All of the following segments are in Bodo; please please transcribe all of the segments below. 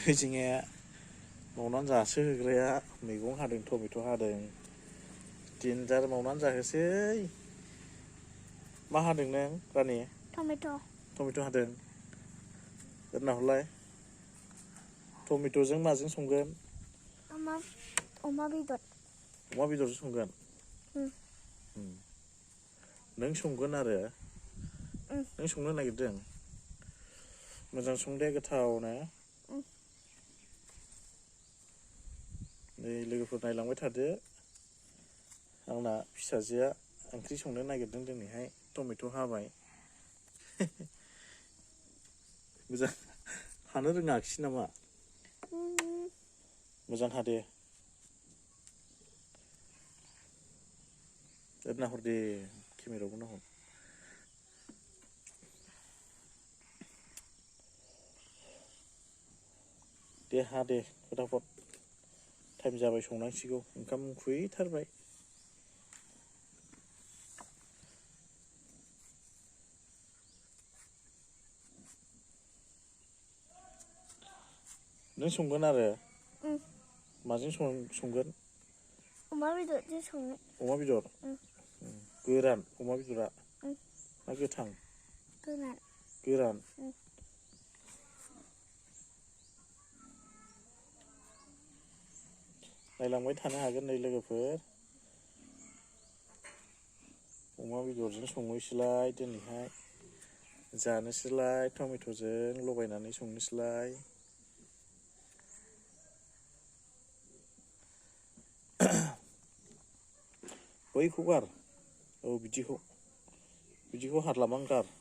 खैजिङाया मावनानै जासो होग्राया मैगं हादों टमेट' हादों दिनजार मावनानै जाहोसै मा हादों नों रानि? टमेट' हादों ओरैना हरलाय टमेट'जों माजों संगोन? अमा बेदर। अमा बेदरजों संगोन? नों संगोन आरो नों संनो नागिरदों मोजां संदे गोथावनो नै लोगोफोर नायलांबाय थादो आंना फिसाजोआ ओंख्रि संनो नागिरदों दिनैहाय टमेट' हाबाय मोजां हानो रोङाखिसै नामा? मोजां हादे ओरैना हर दे केमेरायावबो नाहर दे हा दे फटाफट टाइम जाबाय संनांसिगौ ओंखाम उखैथारबाय नों संगोन आरो माजों संगोन? अमा बेदरजों संगोन। अमा बेदर? गोरान अमा बेदरा ना गोथां? गोरान। नायलांबाय थानो हागोन नै लोगोफोर अमा बेदरजों संनोसैलाय दिनैहाय जानोसैलाय टमेट'जों लगायनानै संनोसैलाय बैखौ गार औ बिदिखौ हारलाबानो गार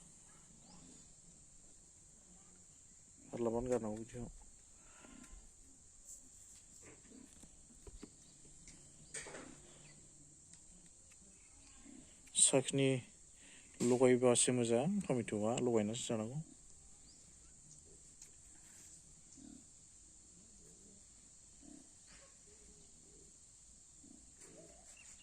हारलाबानो गारनांगौ बिदिखौ साखनि लगायबासो मोजां टमेट'आ लगायनासो जानांगौ